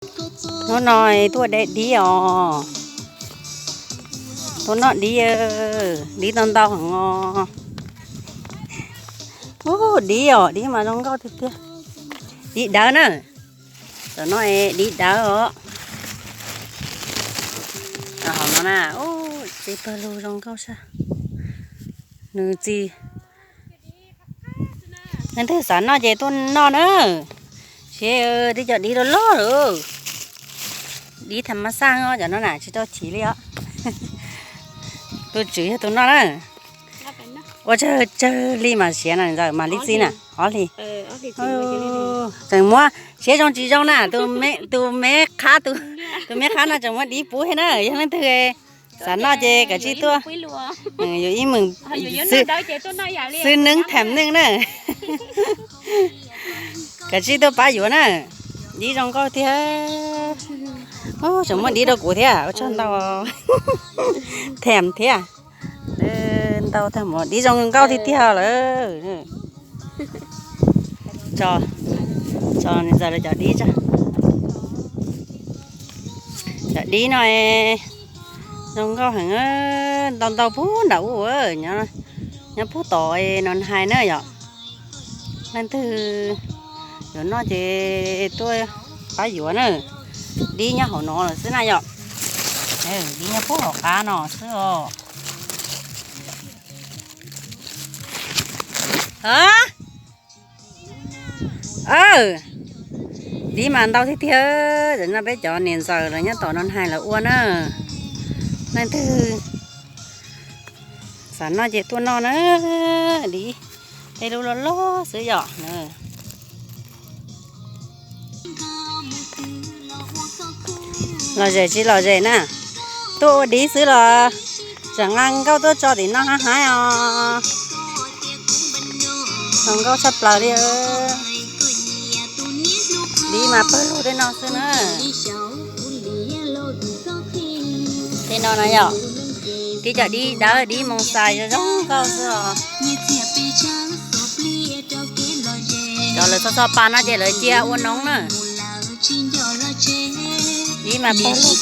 Hnub no tuaj de dib os. Tuaj noj dib, dib ntau ntau heev os. Ub, dib os, dib mas zoo nkauj tiag tiag. Dib dawb na. Tam no dib dawb os. Hauv no na, txiv pawg lug zoo nkauj sab. Nws txiv. Leej twg xav noj ces tuaj noj na. Siab, twb cov dib loj loj lawm. Dib tham mas xaj os, cov no na tsis tau chim li os. Tus tswv yog tus noj na. Ua tsawg tsawg li mas siav na ntxawm, mas li txij na, ob hlis. Tseem muab siav zoo tsis zoo na, tus me qhab, tus me qhab no tseem muab dib pub thiab na, yog leej twg xav noj ces kav tsij tuaj. Yuav ib meem xwb neeb tham neej na. Kav tsij tuaj pab yuav na. Dib zoo nkauj tiag. Tseem muaj dib rau kuv thiab, ua tsaug ntau. Tham thiab. Ntau tag, dib zoo nkauj tiag tiag lawm. Tso, tso ntxawm lawv cov dib tso. Cov dib no zoo nkauj heev, ntau ntau puag nram ub, nyob puag tod no hais na yom. Leej twg yuav noj ces tuaj pab yuav na. Dib nyob hauv no lawm xwb na yom. Dib nyob puag hauv qab no xwb os. Dib mas ntau tiag tiag. Tam no peb cov niam ntxawm lawv nyob tom no hais lawv ua na. Leej twg xav noj ces tuaj noj na. Dib tej lub loj loj xwb yom. Lom zem tsis lom zem na, tuaj ua dib xwb los tseem nqa nkauj tuaj tso tim no hab haib os. Zoo nkauj tshaj plaws li. Dib mas pawg lug tej no xwb na. Tej no na yom, tib cov dib dawb dib moo xais zoo zoo nkauj xwb os. Cov lawv txhob txhob pa no ces lawv cia ua noob na. Dib mas pawg lug.